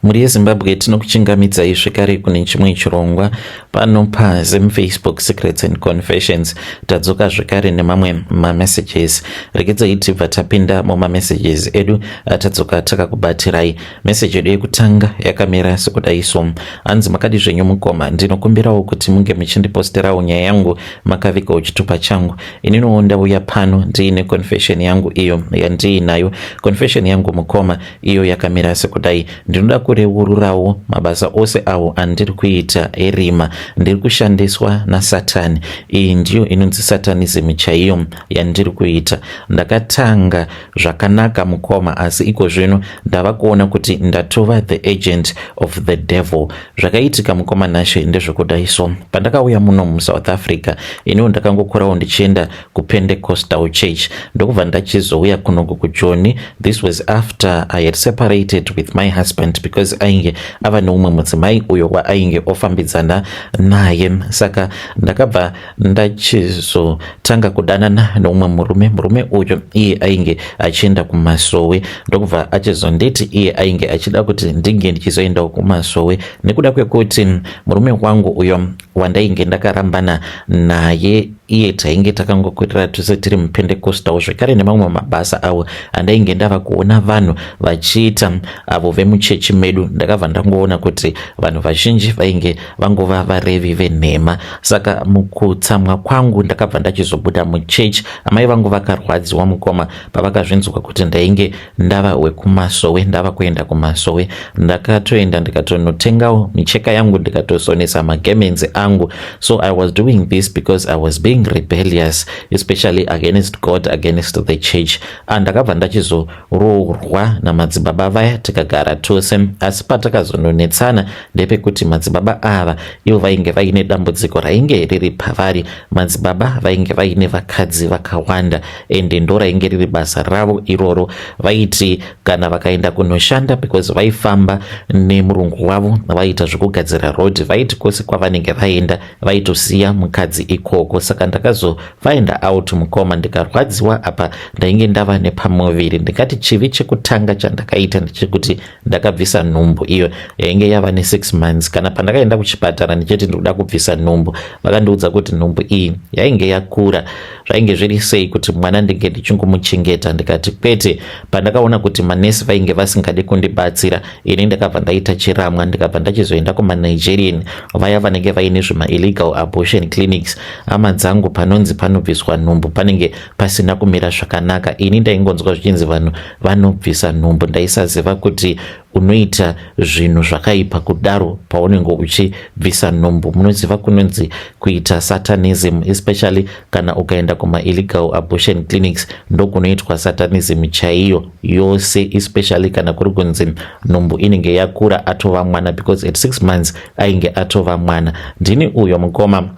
Mhuri yeZimbabwe, tinokuchingamidzai zvekare kune chimwe chirongwa pano paZimFacebook Secrets and Confessions. Tadzoka zvekare nemamwe mamessages. Regedzai tibva tapinda mumamessages edu atadzoka takakubatirai. Message yedu yekutanga yakamira sekudai so. Hanzi, makadi zvenyu mukoma, ndinokumbirawo kuti munge muchindiposterawo nyaya yangu makavigawo chitupa changu. Ininiwo ndauya pano ndiine confession yangu iyo yandiinayo. Confession yangu mukoma iyo yakamira sekudai. Ndinoda kureururawo mabasa ose awo andiri kuita erima. Ndiri kushandiswa naSatani. Iyi ndiyo inonzi satanism chaiyo yandiri kuita. Ndakatanga zvakanaka mukoma, asi iko zvino ndava kuona kuti ndatova the agent of the devil. Zvakaitika mukoma Nashe ndezvekudai so. Pandakauya muno muSouth Africa, iniwo ndakangokurawo ndichienda kuPentecostal Church, ndokubva ndachizouya kunoku kuJoni. This was after I had separated with my husband because ainge ava neumwe mudzimai uyo waainge ofambidzana naye. Saka ndakabva ndachizotanga kudanana neumwe murume. Murume uyo iye ainge achienda kumasowe, ndokubva achizonditi iye ainge achida kuti ndinge ndichizoendawo kumasowe nekuda kwekuti murume wangu uyo wandainge ndakarambana naye, iye tainge takangokwirira tose tiri muPentecostal zvekare, nemamwe mabasa avo andainge ndava kuona vanhu vachiita avo vemuchechi medu, ndakabva ndangoona kuti vanhu vazhinji vainge vangova varevi venhema. Saka mukutsamwa kwangu ndakabva ndachizobuda muchechi. Amai vangu vakarwadziwa mukoma pavakazvinzwa kuti ndainge ndava wekumasowe, ndava kuenda kumasowe. Ndakatoenda ndikatonotengawo micheka yangu, ndikatosonesa magemenzi angu. So I was doing this because I was being rebellious, especially against God, against the church. Ndakabva ndachizoroorwa namadzibaba vaya, tikagara tose. Asi patakazononetsana ndepekuti madzibaba ava ivo vainge vaine dambudziko rainge riri pavari. Madzibaba vainge vaine vakadzi vakawanda, ende ndo rainge riri basa ravo iroro. Vaiti kana vakaenda kunoshanda, because vaifamba nemurungu wavo, vaiita zvekugadzira road, vaiti kwose kwavanenge vaenda vaitosiya mukadzi ikoko. Saka ndakazofind out mukoma, ndikarwadziwa. Apa ndainge ndava nepamuviri. Ndikati chivi chekutanga chandakaita ndechekuti ndakabvisa nhumbu iyo yainge yava ne6 months. Kana pandakaenda kuchipatara ndichiti ndikuda kubvisa nhumbu, vakandiudza kuti nhumbu iyi yainge yakura, zvainge zviri sei kuti mwana ndinge ndichingomuchengeta. Ndikati kwete. Pandakaona kuti manesi vainge vasingadi kundibatsira, ini ndakabva ndaita chiramwa, ndikabva ndachizoenda kumaNigerian vaya vanenge vaine zvemaillegal abortion clinics. Hama dzangu, panonzi panobviswa nhumbu panenge pasina kumira zvakanaka. Ini ndaingonzwa zvichinzi vanhu vanobvisa nhumbu, ndaisaziva kuti unoita zvinhu zvakaipa kudaro paunenge uchibvisa nhumbu. Munoziva kunonzi kuita satanism, especially kana ukaenda kumaillegal abortion clinics, ndokunoitwa satanism chaiyo yose, especially kana kuri kunzi nhumbu inenge yakura, atova mwana, because at 6 months ainge atova mwana. Ndini uyo mukoma,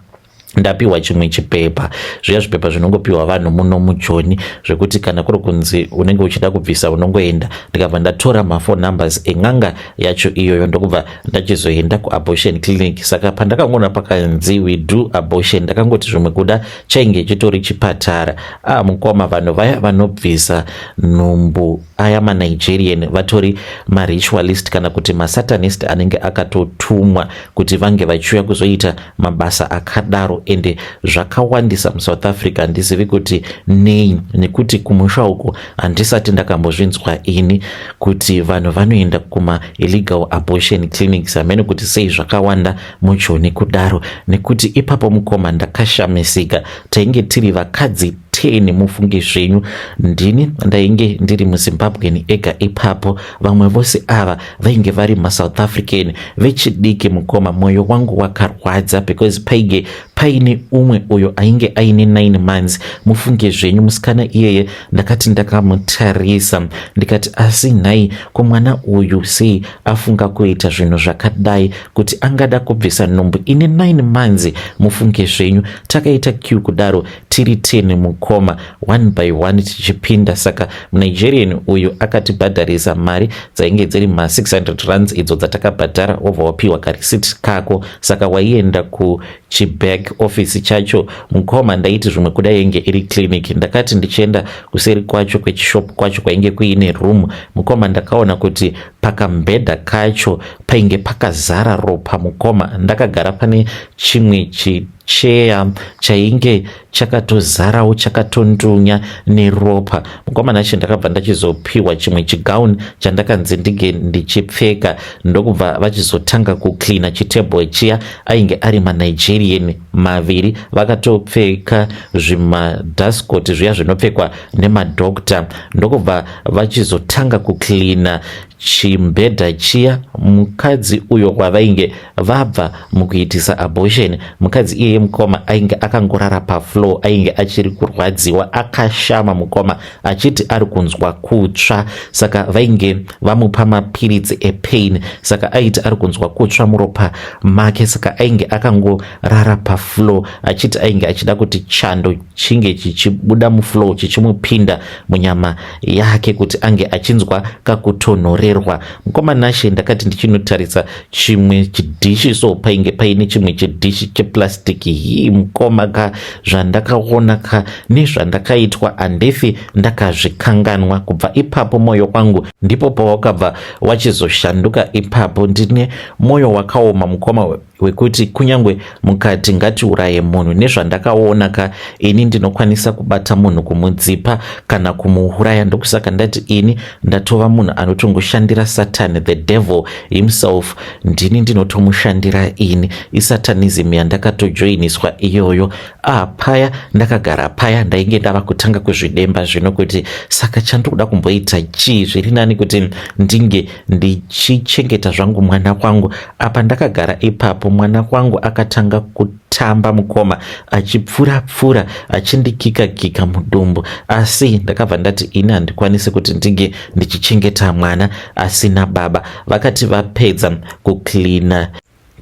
ndapiwa chimwe chipepa, zviya zvipepa zvinongopiwa vanhu muno muJoni zvekuti kana kuri kunzi unenge uchida kubvisa unongoenda. Ndikabva ndatora maphone numbers en'anga yacho iyoyo, ndokubva ndachizoenda kuabortion clinic. Saka pandakangoona pakanzi "We do abortion", ndakangoti zvimwe kuda chainge chitori chipatara. A mukoma, vanhu vaya vanobvisa nhumbu aya maNigerian vatori maritualist kana kuti masatanist anenge akatotumwa kuti vange vachiuya kuzoita mabasa akadaro. Ende zvakawandisa muSouth Africa, handizivi kuti nei, nekuti kumusha uko handisati ndakambozvinzwa ini kuti vanhu vanoenda kumaillegal abortion clinics. Hamene kuti sei zvakawanda muJoni kudaro, nekuti ipapo mukoma ndakashamisika. Tainge tiri vakadzi 10, mufunge zvenyu. Ndini ndainge ndiri muZimbabwean ega ipapo, vamwe vose ava vainge vari maSouth African vechidiki. Mukoma, mwoyo wangu wakarwadza because painge paine umwe uyo ainge aine 9 months, mufunge zvenyu. Musikana iyeye ndakati ndakamutarisa ndikati, asi nhai, ko mwana uyu sei afunga kuita zvinhu zvakadai, kuti angada kubvisa nhumbu ine 9 months? Mufunge zvenyu, takaita queue kudaro tiri 10 mukoma, one by one tichipinda. Saka muNigerian uyu akatibhadharisa mari dzainge dziri ma600 rands idzo dzatakabhadhara, wobva wapiwa karisiti kako. Saka waienda kuchibag Chiback office chacho mukoma ndaiti zvimwe kuda yainge iri clinic. Ndakati ndichienda kuseri kwacho kwechishop kwacho kwainge kuine room mukoma, ndakaona kuti pakambhedha kacho painge pakazara ropa mukoma. Ndakagara pane chimwe chicheya chainge chakatozarawo chakatondunya neropa mukoma nacho. Ndakabva ndachizopiwa chimwe chigown chandakanzi ndinge ndichipfeka, ndokubva vachizotanga kucleana chitable chiya. Ainge ari maNigerian maviri, vakatopfeka zvimadustcoat zviya zvinopfekwa nemadoctor, ndokubva vachizotanga kucleana chimbhedha chiya. Mukadzi uyo wavainge vabva mukuitisa abortion, mukadzi iyeye mukoma, ainge akangorara pafloor, ainge achiri kurwadziwa, akashama mukoma, achiti ari kunzwa kutsva. Saka vainge vamupa mapiritsi epain, saka aiti ari kunzwa kutsva muropa make. Saka ainge akangorara pafloor achiti ainge achida kuti chando chinge chichibuda mufloor chichimupinda munyama yake kuti ange achinzwa kakutonhorerwa. Mukoma Nashe, ndakati ndichinotarisa chimwe chidhishi so, painge paine chimwe chidhishi cheplastiki. Hii mukoma ka, zvandakaona ka nezvandakaitwa handifi ndakazvikanganwa. Kubva ipapo mwoyo wangu ndipo pawakabva wachizoshanduka ipapo. Ndine mwoyo wakaoma mukoma, wekuti kunyange mukati ngatiuraye munhu, nezvandakaona ka, ini ndinokwanisa kubata munhu, kumudzipa kana kumuuraya. Ndokusaka ndati ini ndatova munhu anotongoshandira Satan, the devil himself. Ndini ndinotomushandira ini, isatanism yandakatojoiniswa iyoyo. Ah, paya ndakagara paya, ndainge ndava kutanga kuzvidemba zvino kuti saka chandikuda kumboita chii? Zviri nani kuti ndinge ndichichengeta zvangu mwana wangu. Apa ndakagara ipapo, mwana wangu akatanga kutamba mukoma, achipfura pfura, achindikika kika mudumbu. Asi ndakabva ndati ini handikwanisi kuti ndinge ndichichengeta mwana asina baba. Vakati vapedza kucleana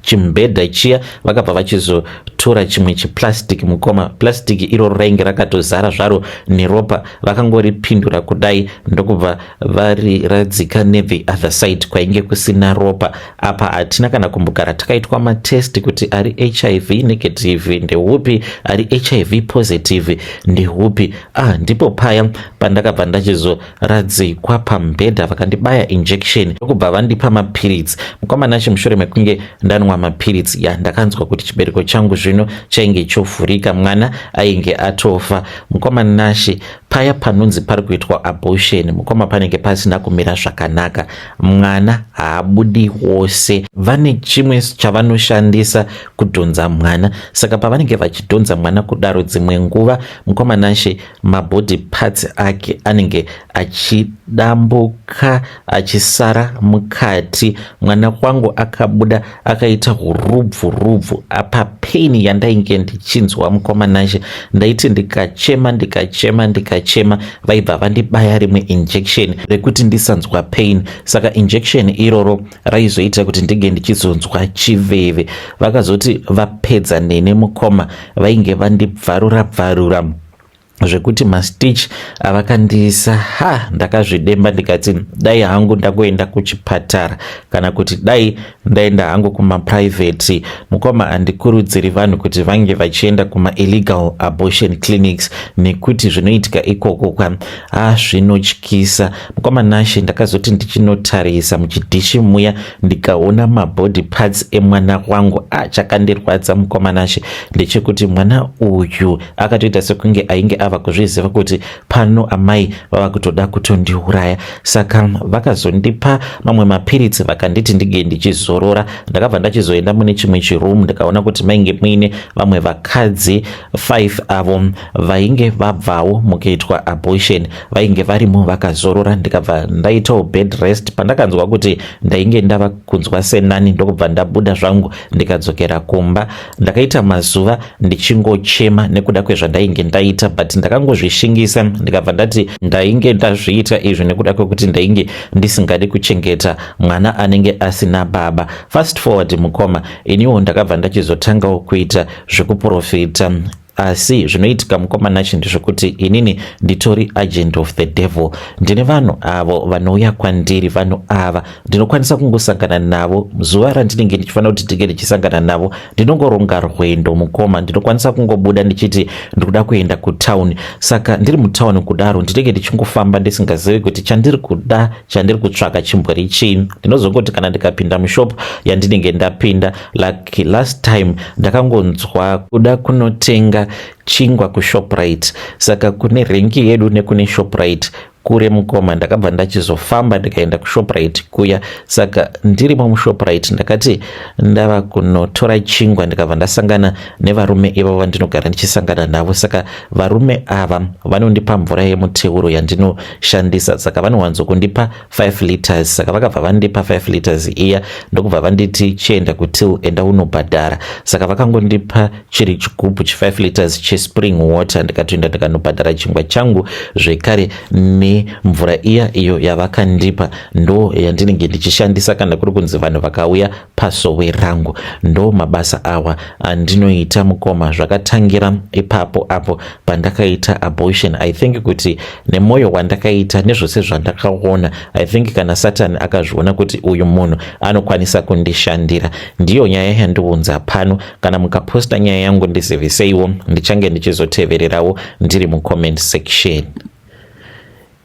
chimubhedha chiya, vakabva vachizotora chimwe chiplastic mukoma. Plastic iroro rainge rakatozara zvaro neropa. Vakangoripindura kudai, ndokubva variradzika nethe other side kwainge kusina ropa. Apa hatina kana kumbogara takaitwa matest kuti ari HIV negative ndeupi, ari HIV positive ndeupi. Ah, ndipo paya pandakabva ndachizoradzikwa pamubhedha, vakandibaya injection, ndokubva vandipa mapiritsi. Mukoma Nashe, mushure mekunge ndanwa mapiritsi ya, ndakanzwa kuti chibereko changu zvino chainge chovhurika. Mwana ainge atofa. Mukoma Nashe, paya panonzi pari kuitwa abortion mukoma, panenge pasina kumira zvakanaka. Mwana haabudi wose. Vane chimwe chavanoshandisa kudhonza mwana. Saka pavanenge vachidhonza mwana kudaro, dzimwe nguva mukoma Nashe, mabody parts ake anenge achidambuka achisara mukati. Mwana wangu akabuda akaita rubvu rubvu. Apa pain yandainge ndichinzwa mukoma Nashe, ndaiti ndikachema, ndikachema, ndikachema, vaibva vandibaya rimwe injection rekuti ndisanzwa pain. Saka injection iroro raizoita kuti ndinge ndichizonzwa chiveve. Vakazoti vapedza nene mukoma, vainge vandibvarura bvarura zvekuti mastitch avakandiisa, ha, ndakazvidemba. Ndikati dai hangu ndakuenda kuchipatara kana kuti dai ndaenda hangu kumaprivate. Mukoma, handikurudziri vanhu kuti vange vachienda kumaillegal abortion clinics, nekuti zvinoitika ikoko kwa, ha, zvinotyisa. Mukoma Nashe, ndakazoti ndichinotarisa muchidhishi muya, ndikaona mabody parts emwana wangu. Ah, chakandirwadza mukoma Nashe ndechekuti mwana uyu akatoita sekunge ainge ava kuzviziva kuti pano amai vava kutoda kutondiuraya. Saka vakazondipa mamwe mapiritsi, vakanditi ndinge ndichizorora. Ndakabva ndachizoenda mune chimwe chiroom, ndikaona kuti mainge muine vamwe vakadzi 5 avo vainge vabvawo mukuitwa abortion, vainge varimo vakazorora. Ndikabva ndaitawo bed rest. Pandakanzwa kuti ndainge ndava kunzwa senani, ndokubva ndabuda zvangu, ndikadzokera kumba. Ndakaita mazuva ndichingochema nekuda kwezvandainge ndaita, but ndakangozvishingisa, ndikabva ndati ndainge ndazviita izvi nekuda kwekuti ndainge ndisingadi kuchengeta mwana anenge asina baba. Fast forward mukoma, iniwo ndakabva ndachizotangawo kuita zvekuprofita. Asi zvinoitika, mukoma Nashe, ndezvekuti inini nditori agent of the devil. Ndine vanhu avo vanouya kwandiri. Vanhu ava ndinokwanisa kungosangana navo zuva randinenge ndichifanira kuti ndinge ndichisangana navo. Ndinongoronga rwendo, mukoma. Ndinokwanisa kungobuda ndichiti ndikuda kuenda kutauni. Saka ndiri mutauni kudaro, ndinenge ndichingofamba ndisingazivi kuti chandiri kuda, chandiri kutsvaka chimbori chii. Ndinozongoti kana ndikapinda mushop yandinenge ndapinda, like last time ndakangonzwa kuda kunotenga chingwa kuShoprite. Saka kune rank yedu nekune Shoprite kure, mukoma. Ndakabva ndachizofamba ndikaenda kuShoprite kuya. Saka ndirimo muShoprite, ndakati ndava kunotora chingwa, ndikabva ndasangana nevarume ivavo vandinogara ndichisangana navo. Saka varume ava vanondipa mvura yemuteuro yandinoshandisa. Saka vanowanzokundipa 5 liters. Saka vakabva vandipa 5 liters iya, ndokubva vanditi, "Chienda kutill, enda unobhadhara." Saka vakangondipa chiri chigubhu che5 liters chespring water. Ndikatoenda ndikanobhadhara chingwa changu zvekare nemvura iya. Iyo yavakandipa ndo yandinenge ndichishandisa kana kuri kunzi vanhu vakauya pasowe rangu. Ndo mabasa awa andinoita, mukoma. Zvakatangira ipapo apo pandakaita abortion. I think kuti nemwoyo wandakaita nezvose zvandakaona, I think kana Satani akazviona kuti uyu munhu anokwanisa kundishandira. Ndiyo nyaya yandiunza pano. Kana mukaposta nyaya yangu, ndiziviseiwo, ndichange ndichizotevererawo ndiri mucomment section.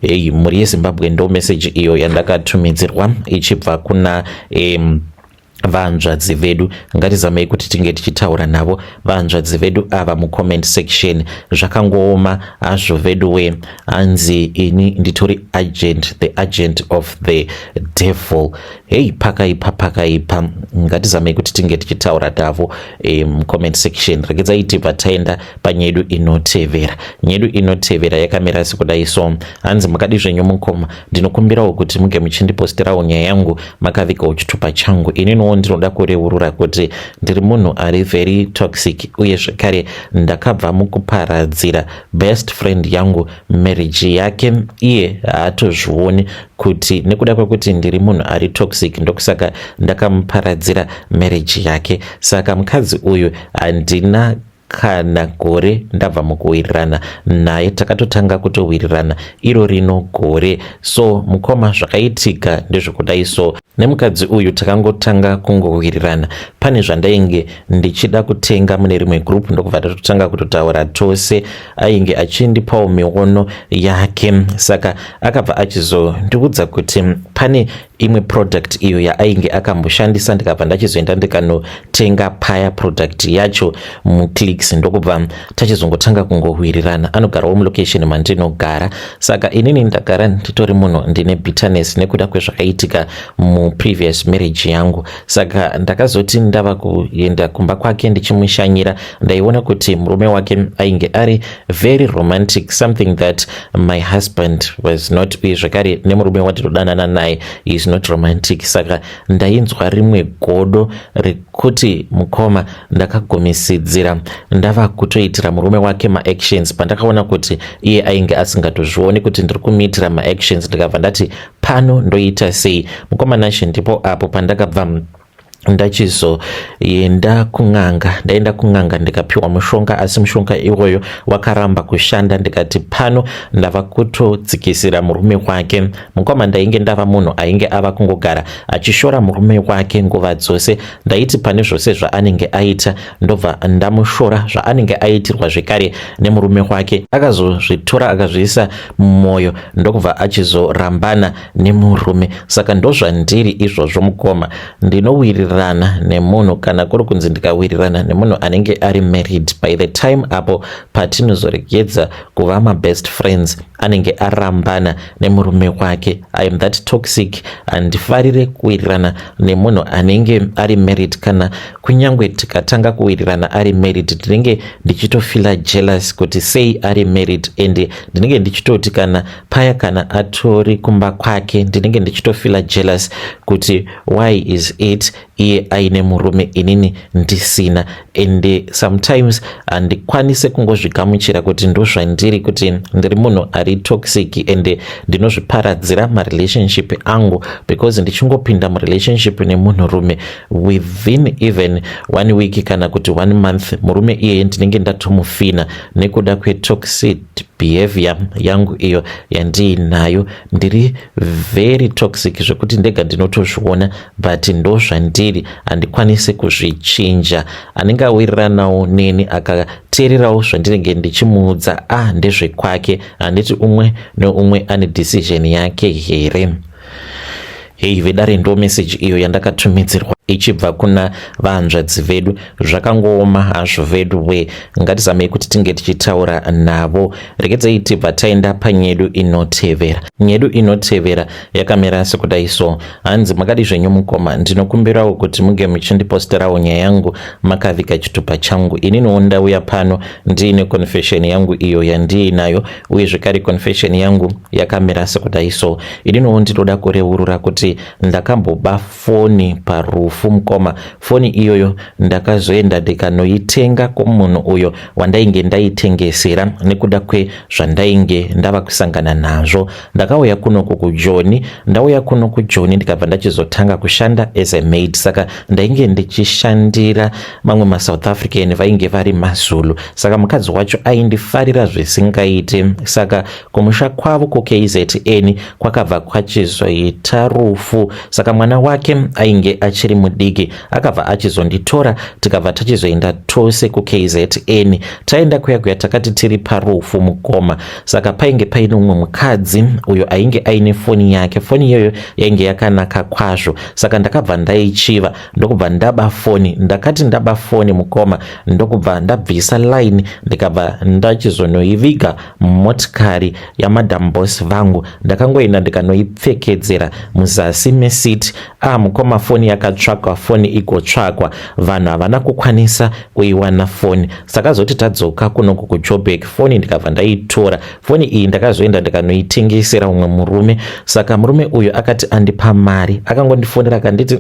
Hei, mhuri yeZimbabwe, ndo meseji iyo yandakatumidzirwa ichibva kuna vanzvadzi vedu. Ngatizamei kuti tinge tichitaura navo vanzvadzi vedu ava mucomment section. Zvakangooma hazvo vedu we. Hanzi, "Ini nditori agent, the agent of the devil." Hei, pakaipa, pakaipa. Ngatizamei kuti tinge tichitaura navo mucomment section. Regedzai tibva taenda panyedu inotevera. Nyedu inotevera yakamira sekudai so. Hanzi, "Makadi zvenyu, mukoma? Ndinokumbirawo kuti muge muchindiposterawo nyaya yangu makavigawo chitupa changu. Ininiwo ndinoda kureurura kuti ndiri munhu ari very toxic, uye zvekare ndakabva mukuparadzira best friend yangu marriage yake. Iye haatozvioni kuti nekuda kwekuti ndiri munhu ari toxic, ndokusaka ndakamuparadzira marriage yake. Saka mukadzi uyu handina kana gore ndabva mukuwirirana naye. Takatotanga kutowirirana iro rino gore. So mukoma, zvakaitika ndezvekudai so. Nemukadzi uyu takangotanga kungowirirana pane zvandainge ndichida kutenga mune rimwe group, ndokubva tatotanga kutotaura tose. Ainge achindipawo miono yake. Saka akabva achizondiudza kuti pane imwe product iyo yaainge akamboshandisa. Ndikabva ndachizoenda ndikanotenga paya product yacho muClicks, ndokubva tachizongotanga kungowirirana. Anogarawo mulocation mandinogara. Saka inini ndagara nditori munhu ndine bitterness nekuda kwezvakaitika muprevious marriage yangu. Saka ndakazoti ndava kuenda kumba kwake ndichimushanyira, ndaiona kuti murume wake ainge ari very romantic, something that my husband was not, uye zvakare nemurume wandinodanana naye is not romantic. Saka ndainzwa rimwe godo rekuti, mukoma, ndakagumisidzira ndava kutoitira murume wake maactions. Pandakaona kuti iye ainge asingatozvioni kuti ndiri kumuitira maactions, ndikabva ndati pano ndoita sei? Mukoma Nashe, ndipo apo pandakabva ndachizoenda kun'anga. Ndaenda kun'anga ndikapiwa mushonga, asi mushonga iwoyo wakaramba kushanda. Ndikati pano ndava kutodzikisira murume wake. Mukoma, ndainge ndava munhu ainge ava kungogara achishora murume wake nguva dzose. Ndaiti pane zvose zvaanenge aita, ndobva ndamushora zvaanenge aitirwa zvekare nemurume wake. Akazozvitora akazviisa mumwoyo, ndokubva achizorambana nemurume. Saka ndozvandiri izvozvo, mukoma. Ndinowirirana nemunhu, kana kuri kunzi ndikawirirana nemunhu anenge ari married, by the time apo patinozoregedza kuva mabest friends, anenge arambana nemurume wake. I am that toxic. Handifarire kuwirirana nemunhu anenge ari married. Kana kunyange tikatanga kuwirirana ari married, ndinenge ndichitofeela jealous kuti sei ari married, and ndinenge ndichitoti kana paya kana atori kumba kwake, ndinenge ndichitofeela jealous kuti why is it iye aine murume, inini ndisina. And sometimes handikwanise kungozvigamuchira kuti ndozvandiri, kuti ndiri munhu ari Ndiri toxic and ndinozviparadzira marelationship angu because ndichingopinda murelationship nemunhurume, within even one week kana kuti one month, murume iyeye ndinenge ndatomufina nekuda kwetoxic behavior yangu iyo yandiinayo. Ndiri very toxic zvekuti ndega ndinotozviona, but ndo zvandiri, handikwanisi kuzvichinja. Anenge awiriranawo neni, akateererawo zvandinenge ndichimuudza, a ah, ndezvekwake. Handiti umwe neumwe ane decision yake here? Hei vedare, ndo meseji iyo yandakatumidzirwa ichibva kuna vahanzvadzi vedu. Zvakangooma hazvo vedu we, ngatizamei kuti tinge tichitaura navo. Regedzei tibva taenda panyedu inotevera. Nyedu inotevera yakamira sekudai so. Hanzi, "Makadi zvenyu mukoma? Ndinokumbirawo kuti muge muchindiposterawo nyaya yangu makaviga chitupa changu. Ininiwo ndauya pano ndiine confession yangu iyo yandiinayo, uye zvekare confession yangu yakamira sekudai so. Ininiwo ndinoda kureurura kuti ndakamboba foni parufu, mukoma. Foni iyoyo ndakazoenda ndikanoitenga kumunhu uyo wandainge ndaitengesera. Nekuda kwezvandainge ndava kusangana nazvo, ndakauya kunoku kuJoni. Ndauya kuno kuJoni, ndikabva ndachizotanga kushanda as a maid. Saka ndainge ndichishandira mamwe maSouth African vainge vari maZulu. Saka mukadzi wacho aindifarira zvisingaite. Saka kumusha kwavo kuKZN kwakabva kwachizoita rufu. Saka mwana wake ainge achiri mudiki, akabva achizonditora, tikabva tachizoenda tose kuKZN. Taenda kuya kuya, takati tiri parufu, mukoma, saka painge paine umwe mukadzi uyo ainge aine foni yake. Foni iyoyo yainge yakanaka kwazvo, saka ndakabva ndaichiva, ndokubva ndaba foni. Ndakati ndaba foni, mukoma, ndokubva ndabvisa line, ndikabva ndachizonoiviga mumotikari yamadam boss vangu. Ndakangoenda ndikanoipfekedzera muzasi meseat. Ah mukoma, foni yakatsvakwa, foni igotsvakwa, vanhu havana kukwanisa kuiwana foni. Sakazoti tadzoka kunoku kuJobek, foni ndikabva ndaitora. Foni iyi ndakazoenda ndikanoitengesera umwe murume. Saka murume uyu akati andipa mari, akangondifonera akanditi,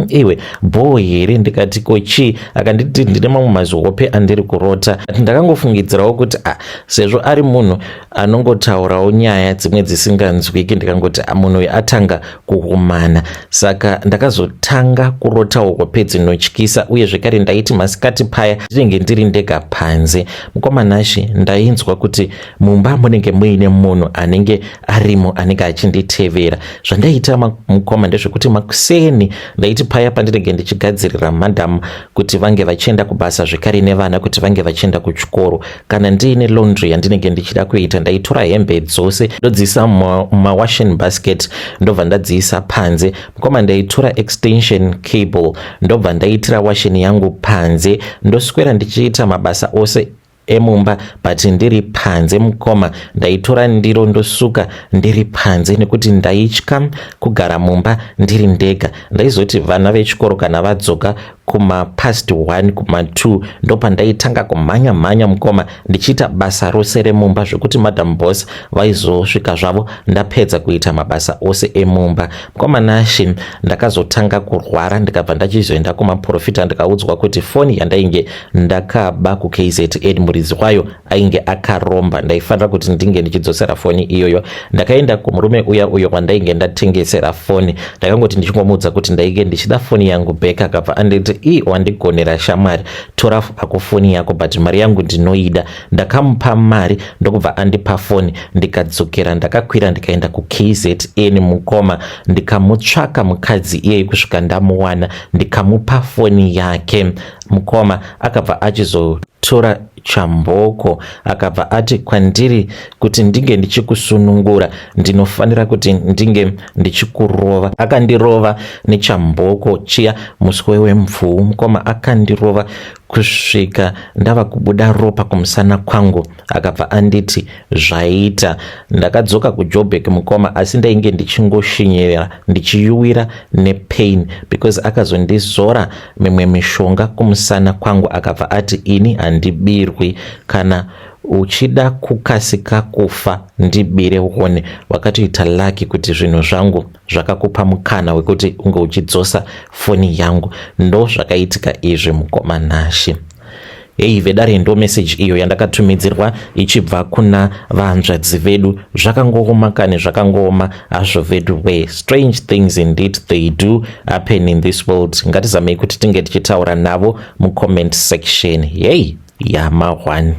iwe bho here?" Ndikati, "Ko chii?" Akanditi, "Ndine mamwe mazihope andiri kurota." Ndakangofungidzirawo kuti ah, sezvo ari munhu anongotaurawo nyaya dzimwe dzisinganzwiki, ndikangoti, ah, munhu uyu atanga kuhumana. Saka ndakazotanga kurotawo hope dzinotyisa, uye zvekare ndaiti masikati paya ndinenge ndiri ndega panze, mukoma Nashi, ndainzwa kuti mumba munenge muine munhu anenge arimo, anenge achinditevera. Zvandaita, mukoma, ndezvekuti makuseni ndaiti paya pandinenge ndichigadzirira madhamu kuti vange vachienda kubasa, zvekare nevana kuti vange vachienda kuchikoro, kana ndiine laundry yandinenge ndichida kuita, ndaitora hembe dzose ndodziisa mumawashing basket, ndobva ndadziisa panze. Mukoma, ndaitora extension cable, ndobva ndaitira washing yangu panze, ndoswera ndichiita mabasa ose emumba, but ndiri panze. Mukoma, ndaitora ndiro ndosuka ndiri panze, nekuti ndaitya kugara mumba ndiri ndega. Ndaizoti vana vechikoro kana vadzoka kumapast 1, kuma2, ndopandaitanga kumhanya mhanya, mukoma, ndichiita basa rose remumba, zvekuti madam boss vaizosvika zvavo ndapedza kuita mabasa ose emumba. Mukoma Nashi, ndakazotanga kurwara, ndikabva ndachizoenda kumaprofita, ndikaudzwa kuti foni yandainge ndakaba kuKZN, muridzi wayo ainge akaromba, ndaifanira kuti ndinge ndichidzosera foni iyoyo. Ndakaenda kumurume uya uyo wandainge ndatengesera foni. Ndakangoti ndichingomuudza kuti ndainge ndichida foni yangu back, akabva anditi, "I wandigonera shamwari, tora hako foni yako, but mari yangu ndinoida." Ndakamupa mari, ndokubva andipa foni. Ndikadzokera, ndakakwira ndikaenda kuKZN, mukoma, ndikamutsvaka mukadzi iyeye kusvika ndamuwana, ndikamupa foni yake. Mukoma, akabva achizotora chamboko, akabva ati kwandiri, "Kuti ndinge ndichikusunungura, ndinofanira kuti ndinge ndichikurova." Akandirova nechamboko chiya, muswe wemvuu. Mukoma, akandirova kusvika ndava kubuda ropa kumusana kwangu. Akabva anditi zvaita. Ndakadzoka kuJobek, mukoma, asi ndainge ndichingoshinyira, ndichiyuwira nepain, because akazondizora mimwe mishonga kumusana kwangu. Akabva ati, "Ini handibirwi. Kana uchida kukasika kufa, ndibire uone. Wakatoita lucky kuti zvinhu zvangu zvakakupa mukana wekuti unge uchidzosa foni yangu." Ndo zvakaitika izvi, mukoma Nashi. Hei vedare, ndo message iyo yandakatumidzirwa ichibva kuna vanzvadzi vedu. Zvakangooma kani, zvakangooma hazvo vedu we. Strange things indeed, they do happen in this world. Ngatizamei kuti tinge tichitaura navo mucomment section. Yei yama 1.